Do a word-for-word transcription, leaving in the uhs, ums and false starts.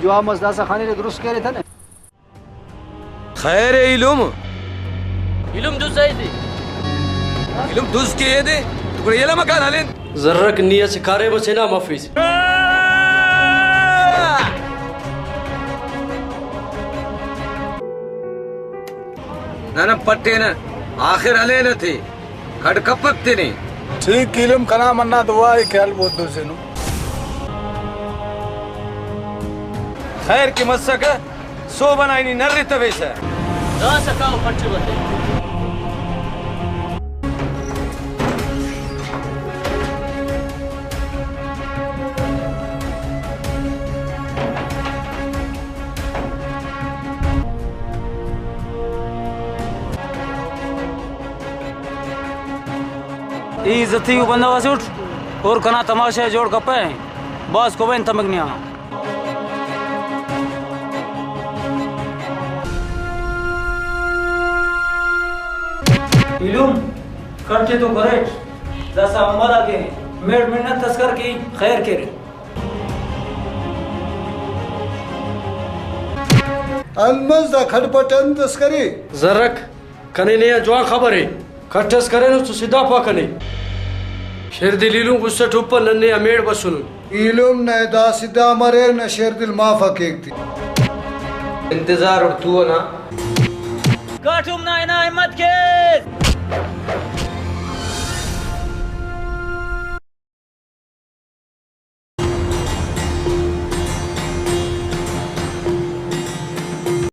جواب مس داسہ خانے درست کرے تنے۔ خیر ءِ ایلم۔ ایلم دز ءِ دے۔ ایلم دز کہ ءِ دے، تو گڑا یلہ مکان ہلین۔ زرک نی اسہ کاریم اسے نا مفیس۔ ننا پٹینہ، آخر ہلینہ تے۔ کھڈ کپک تینے۔ ٹھیک ایلم، کنا منہ دعا ءِ کہ ہلبو دزینو۔ خیر کہ مسکہ، سہب ئنا نی نرتویسہ۔ داسہ کاو پٹ بتے۔ ای عزتی ءُ بندغ اسے اٹ اور کنا تماشہ ءِ جوڑ کپہ، بھاز کبین تمک نیا۔ ایلم کھڈ تے تو کریٹ، داسہ امبل آ کہ میڑ منت اس کر کہ خیر کرے۔ انت مس دا کھڈ پٹ انت اس کرے؟ زرک، کنے نے آ جوان خبر ءِ۔ کٹ اس کرینس تو سدھا پا کنے۔ شیردل ایلم غصہ ٹوپہ، نن نے آ میڑ بسنن۔ ایلم نئے دا سدھا مریر، نہ شیردل معاف کیک تے۔ انتظار اٹ تو ئنا۔ کاٹم نا ہنا ہمت کیس۔